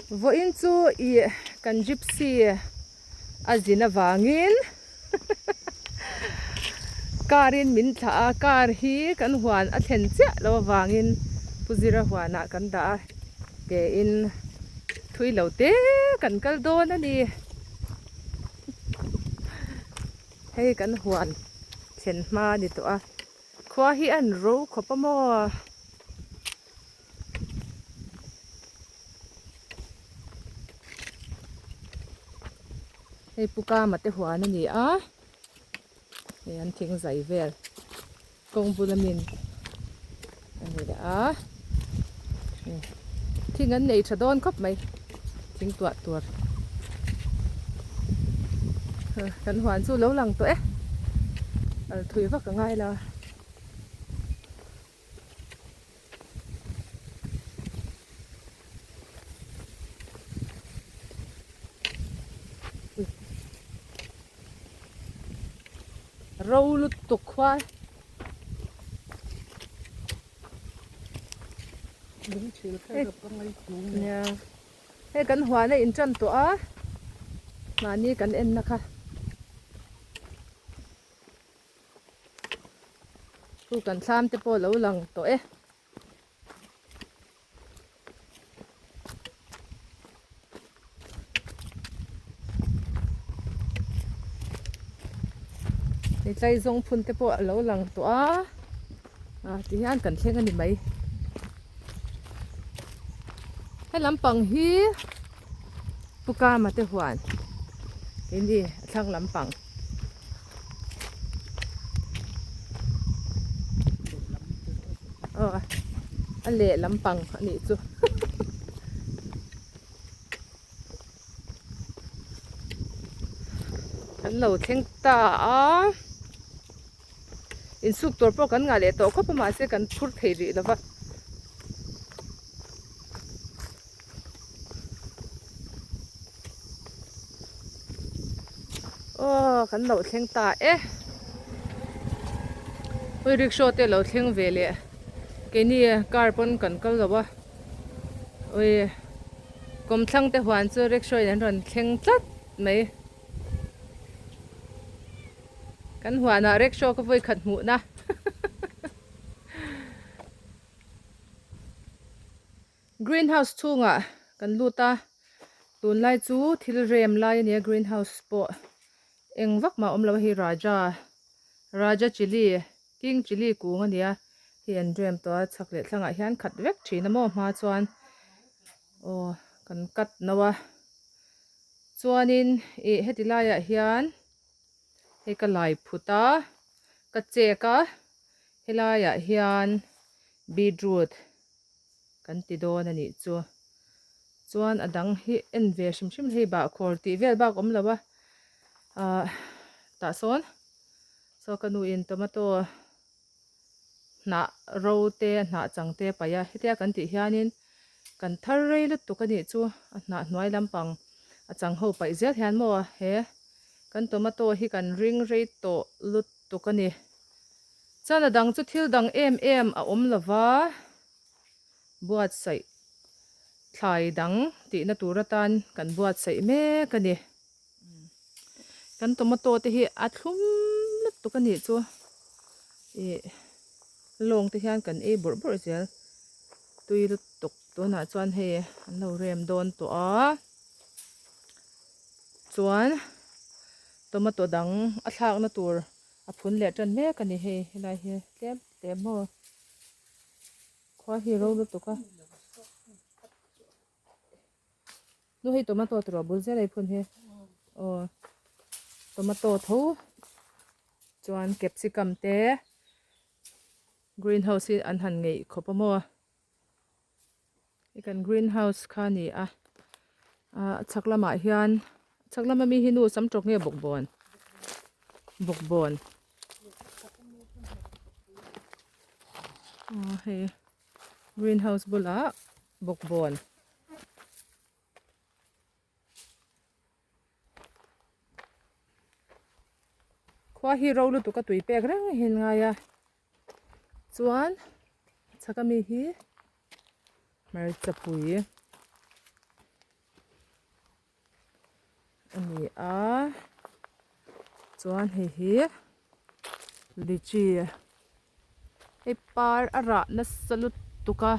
Vawiin chu ih kan gypsy a zin avangin car in min thlah a, car hi kan huan a thlen chiah loh avangin Pu Zira huanah kan dah a, ke in thui lo te kan kal dawn a ni. Hei kan huan thlen hma a ni tawh a, khua hi a an ro khawp a maw? Hei pu Kama te huan a ni a, hei an thing zai vel kawng bula min a ni leh a, thing an nei tha dawn khawp mai thing tuah tur kan huan chu lo lang tawh e, kal thui vak a ngai lo. Ro lutuk khua Hei kan huan a intan tawh a mahni kan en na kha. Chu kan thlam te pawh lo lang tawh e. Hei tlai zawng phun te pawh a lo lang tawh a, ah ti hian kan thleng a ni mai. He lampang hi Pu Kama te huan keini a thlang lampang. Aw a leh lampang a nih chu kan lo thleng ta a insuk tur pawh kan ngah leh tawh khawp a mahse kan phur thei rih lo va. Aw kan lo thleng ta e ui rickshaw te lo thleng ve leh keini car pawn kan kal lo a ui kawmthlang te huan chu rickshaw in an rawn thleng tlat mai kan huanah rickshaw ka vawi khat hmuhna. Greenhouse chhungah kan lut a, tunlai chu thil rem lai a nia greenhouse pawh eng vak mah a awm lo a hei Raja Raja chilli king chilli kung a nia hei an rem tawh a chhak leh thlangah hian khat vek thin a maw hma chuan aw kan cut no a chuanin ih heti laiah hian hei ka lai phut a ka chek a helaiah hian beetroot. kan ti dawn a nih chu. Chuan a dang hi en ve hrim hrim hei bahkhawr tih vel bak awm lo a, ahh tah sawn saw ka nu in tomato hnah ro te hnah chang te a paih a, hetia kan tih hianin kan thar rei lutuk a nih chu a hnah hnuai lampang a chang ho paih zel hian maw he kan tomato hi kan ring rei tawh lutuk a ni. Chuan a dang chu thil dang em em a awm lo va, buatsaih thlai dang tihna tur atan kan buatsaih mek a ni. Kan tomato te hi a thlum lutuk a nih chu ih lawng te hian kan ei bawrh bawrh zel tui lutuk tunah chuan hei an lo rem dawn tawh a chuan tomato dang a thlakna tur. A phun leh tan mek a ni hei helai hi tlem tlem maw khua hi ro lutuk a nu hei tomato te rawh bul zel a i phun hi aw tomato tho chuan capsicum te greenhouse hi an han ngeih khawp a maw hei kan greenhouse kha a ni a ah chhak lamah hian chhak lama mi hi nu sam tawk nge bawkbawn bawkbawn aw hei greenhouse bulah bawkbawn. Khua hi ro lutuk a tui pek reng hian ngai a chuan chhak ami hi hmarcha pui. a ni a chuan hei hi lychee hei par a rah nasa lutuk a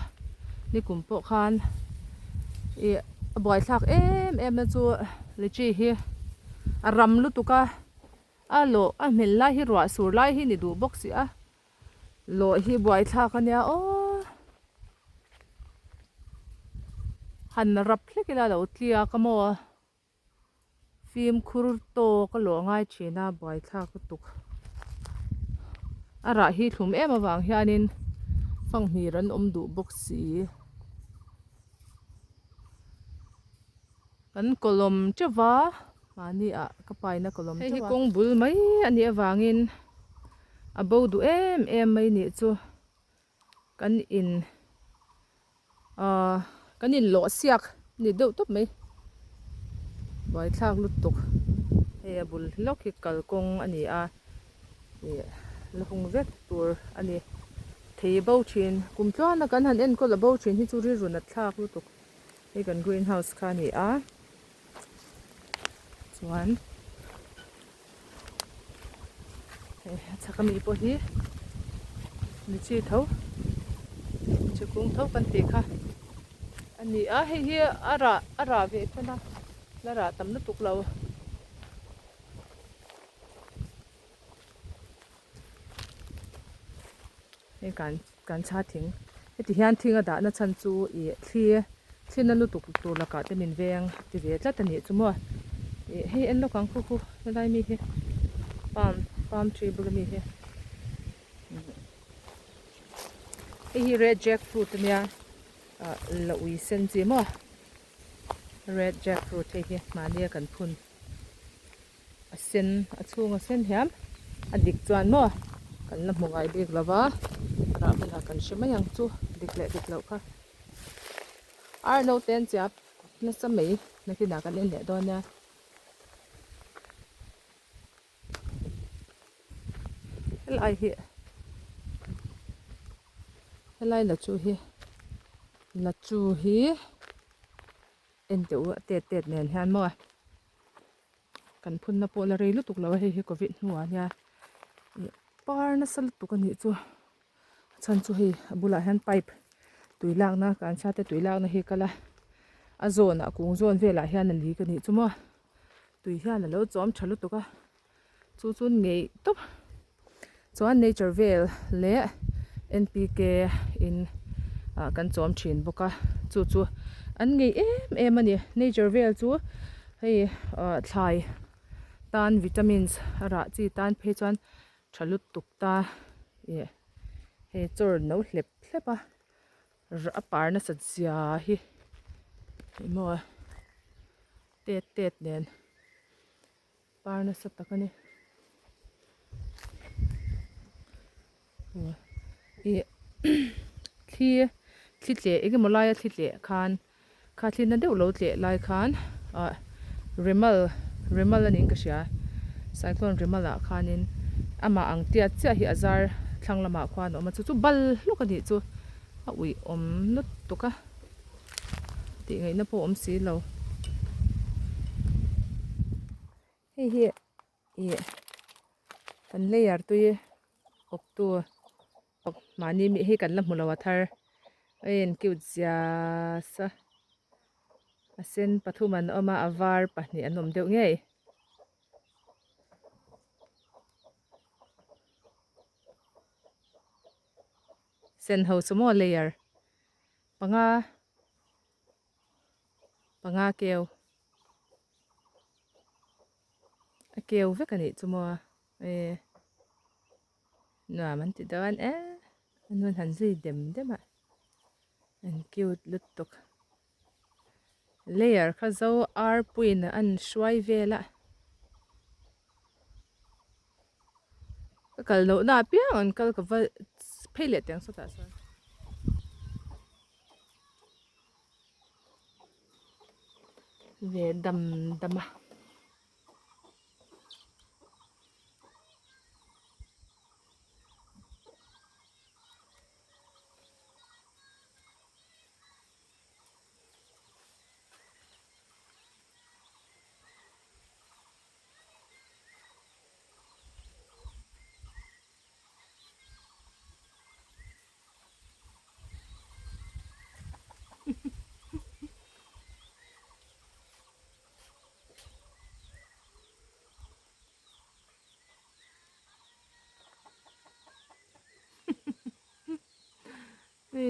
nikum pawh khan ih a buaithlak em em na chu lychee hi a ram lutuk a a lawh a hmel lai hi ruah sur lai hi ni duh bawk si a. Lawh hi buaithlak a nia aw. Han rap hlek ila lo tliak a maw. Fimkhur tawk a lawh ngai thin a buaithlak lutuk. A rah hi thlum em avang hianin fanghmir an awm duh bawk si. Kan kawlawm teuh va, mahni ah ka paina kawlawm teuh a. Hei hi kawng bul mai a nih avangin a bo duh em em mai nih chu kan in ahh kan in lawh siak a ni deuh tawp mai. Buaithlak lutuk hei a bul hlawk hi kalkawng a ni a ih la hung vek tur a ni. Thei bo thin kum tluana kan han enkawl a bo thin hi chu rilru nat thlak lutuk. Hei kan green house kha a ni a chuan hei a chhak ami pawh hi lychee tho lychee kung tho kan tih kha a ni a hei hi a rah a rah ve than a la rah tam lutuk lo. Hei kan kan chha thing heti hian thing a dahna chhan chu ih thli thli na lutuk tur lakah te min veng ti ve tlat a nih chu maw ih hei en lawk ang khu khu helai mi hi palm palm tree bula mi hi hei hi red jack fruit ania ah la ui sen chi maw red jack fruit hei hi mahnia kan phun. A sen a chhung a sen hiam a dik chuan maw kan la hmu ngai bik lo va rah hunah kan hre mai ang chu dik leh dik loh kha ar no te an chiap nasa mai nakinah kan en leh dawn nia. Helai hi helai la chu hi la chu hi en teh u a tet tet nen hian maw. Kan phunna pawh la rei lutuk lo a hei hi covid hnuah hian ih par nasa lutuk a nih chu a chhan chu hei a bulah hian pipe tui lakna kan chhiat te tui lakna hi kal a a zawnah kung zawn velah hian a lik a nih chu maw tui hian a lo chawm tha lutuk a chu chu ngei tawp chuan nature vel leh N P K in ah kan chawm thin bawk a chu chu an ngei em em a ni nature vel chu hei ah thlai tan vitamins a rah chi tan phei chuan tha lutuk ta ih hei chaw no hlep hlep a a par nasa zia hi emaw tet tet nen. Par nasa tak a ni. Ih thli thli tleh eng emaw laia thli tleh khan kha thli na deuh lo tleh lai khan ah remal remal a niin ka hria cyclone remal ah khanin amah ang tiat chiah hi a zar thlang lamah khuan a awm a chu chu bal hluk a nih chu a uih awm lutuk a. Tih ngaihna pawh awm si lo. Hei hi ih kan layer tui awk tu awk mahni mi hi kan la hmu lo a thar a in cute zia sa a sen pathum an awm a a var pahnih an awm deuh ngei. Sen ho chu maw layer. Panga panga keu a keu vek a nih chu maw e nuam an ti dawn e an rawn han zui dem dem a an cute lutuk layer kha zo ar puiin an hruai vel a ka kal loh na apiang an kal ka va phei leh teng sawtah sawn. Ve dam dam a.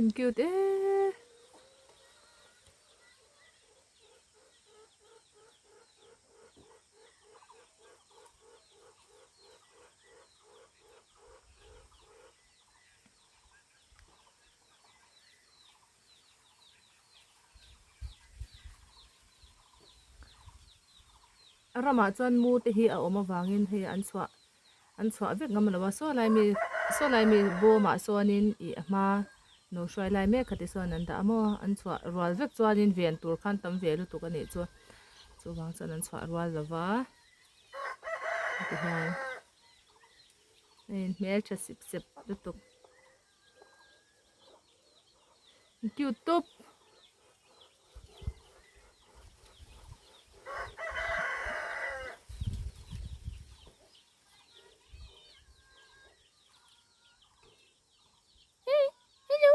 In cute e. A ramah chuan mu te hi a awm avangin hei an chhuah an chhuah vek ngam lo a saw lai mi saw lai mi bawmah sawnin ih a hma no hruai lai mek kha ti sawn an dah a maw an chhuah rual vek chuanin ven tur khan tam ve lutuk a nih chu chuvang chuan an chhuah rual lo va tihian a inhmeltha sip sep lutuk. Cute tawp. Hey, hello.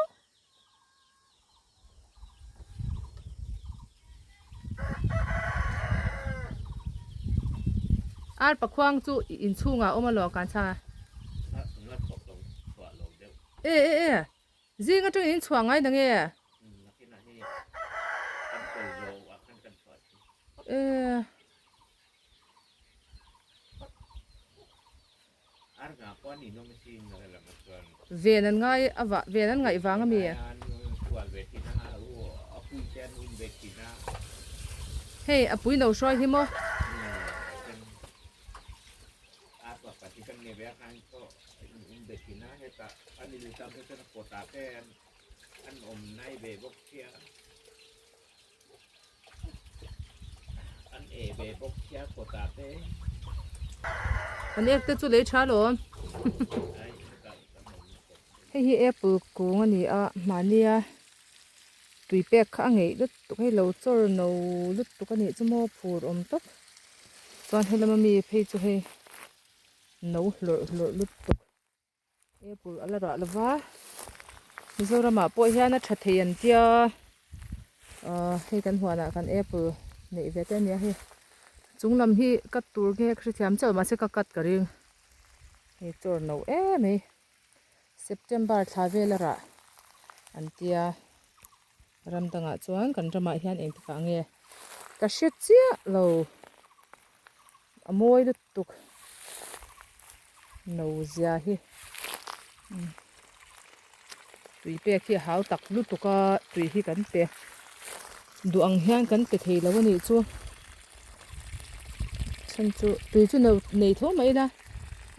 Ar pakhuang chu inchhungah a awm alawm kan chhang a. E e e zing atangin in chhuah ngai nang e. E. Ven an ngai a vah ven an ngaih vang a mi? Hei a pui no hruai hi maw? An ek te chu lei tha alawm hei hi apple kung a ni a mahnia tui pek kha a ngeih lutuk hei lo chawr no lutuk a nih chu maw phur awm tawp chuan helama mi phei chu hei no hlawrh hlawrh lutuk. Apple a la rah lo va, Mizoramah pawh hian a tha thei an tia ahh hei kan huanah kan apple neih ve te a nia hei chung lam hi cut tur nge ka hrethiam chiah lo mahse ka cut ka ring hei chawr no em mai September thla vel a rah an tia ram dangah chuan kan ramah hian engtikah nge ka hre chiah lo a mawi lutuk. Tuk no zia hi tui pek hi a hau tak lutuk a tui hi kan pe duh ang hian kan pe thei lo a nih chu chhan chu tui chu no nei tho mai ila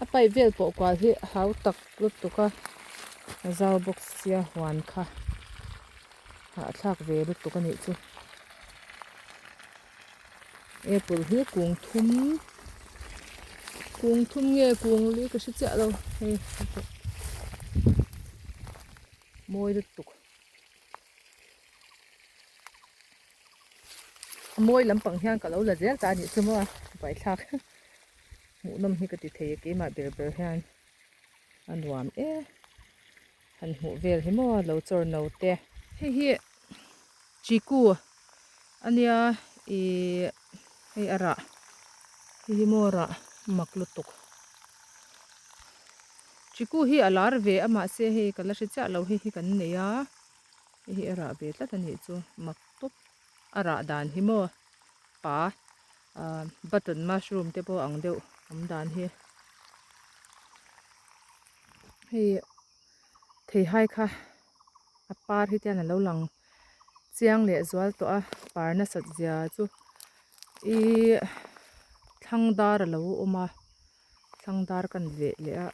a pipe vel pawh kual hi a hau tak lutuk a a zau bawk sia huan kha hahthlak ve lutuk a nih chu. Apple hi kung thum kung thum nge kung li ka hre chiah lo hei mawi lutuk a mawi lampang hian ka lo la zel ta a nih chu maw vaithlak hmuhnawm hi ka ti thei a keimah ber ber hian a nuam e han hmuh vel hi maw lo chawr no te hei hi chiku a nia ihh hei a rah hei hi maw rah mak lutuk chiku hi a lar ve a mahse hei ka la hre chiah lo hei hi kan nei a hei hi a rah ve tlat a nih chu mak tawp a rah dan hi maw pa ah button mushroom te pawh ang deuh awm dan hi. Hei theihai kha a par hi tian alo lang chiang leh zual tawh a par nasat zia chu ihh thlang dar alo awm a thlang dar kan veh leh a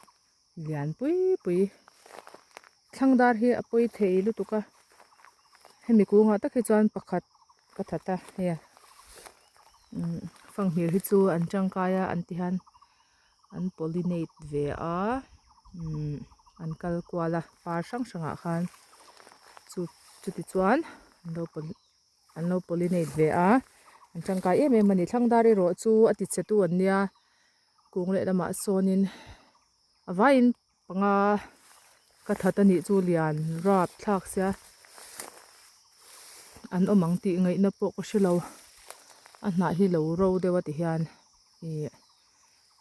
lian pui pui thlang dar hi a pawi thei lutuk a hemi kungah tak hi chuan pakhat ka that a hei fanghmir hi chu an tangkai a an ti hian. An pollinate ve a umm an kal kual a par hrang hrangah khan chu chuti chuan an lo an lo pollinate ve a an tangkai em em a ni thlang dar erawh chu a ti chhe tu an nia kung leh lamah sawnin a vaiin panga ka that a nih chu lian rap thlak sia an awm ang tih ngaihna pawh ka hre lo a hnah hi lo ro deuh a ti hian ih.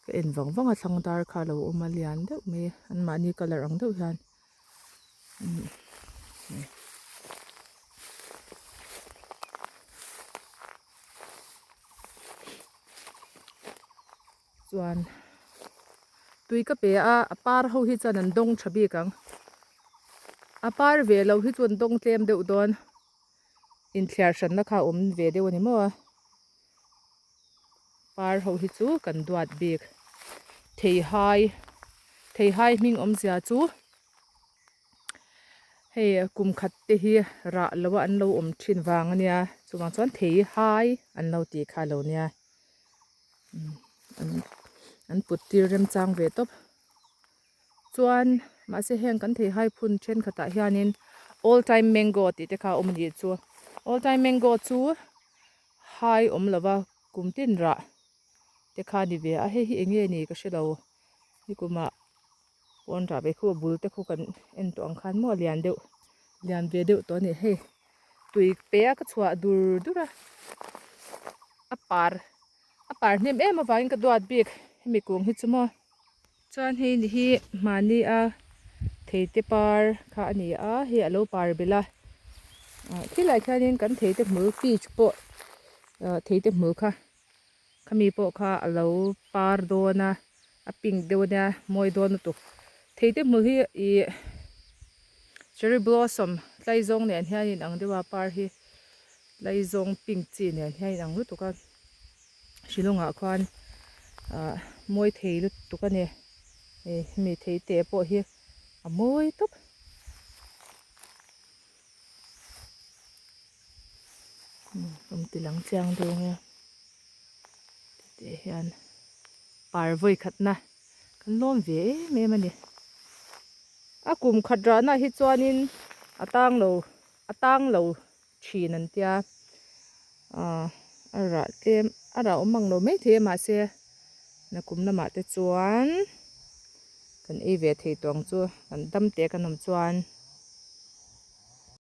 Ka en vang vang a thlang dar kha a lo awm a lian deuh mai a anmahni colour ang deuh hian umm Chuan tui ka pe a a par ho hi chuan an dawng tha bik ang a par ve lo hi chu an dawng tlem deuh dawn inthliar hranna kha a awm ve deuh a ni maw a par ho hi chu kan duat bik theihai theihai hming awmzia chu. Hei kum khat te hi rah lo a an lo awm thin vang a nia chuvang chuan thei hai an lo tih kha a lo nia an put tir remchang ve tawp chuan mahse heng kan thei hai phun thenkhatah hianin all time mango tih te kha a awm a nih chu all time mango chu hai awm lova kum tin rah te kha a ni ve a hei hi eng nge ni ka hre lo nikumah. Pawn rah ve khu a bul te khu kan en tawh ang khan maw a lian deuh lian ve deuh tawh a ni hei tui pe a ka chhuah dur dur a a par a par hnem em avangin ka duat bik hemi kung hi chu maw chuan hei ni hi mahni a thei te par kha a ni a hei a lo par belh a ah khilaiah khianin kan thei te hmul peach pawh ah thei te hmul kha. Khami pawh kha a lo par dawn a, a pink deuh ania mawi dawn lutuk. Theite hmul hi ih cherry blossom tlaizawng nen hian in ang deuh a par hi tlaizawng pink chi nen hian in ang lutuk a Shillong ah khuan ah mawi thei lutuk a ni hei hemi theite pawh hi a mawi tawp. Rawn ti lang chiang deuh ang e tih hian par vawi khatna kan lawm ve em em a ni a kum khat rahna hi chuanin a tang lo a tang lo thin an tia ah a rah tlem a rah awm ang lo maithei a mahse nakum lamah te chuan kan ei ve thei tawh ang chu kan dam teh kan awm chuan.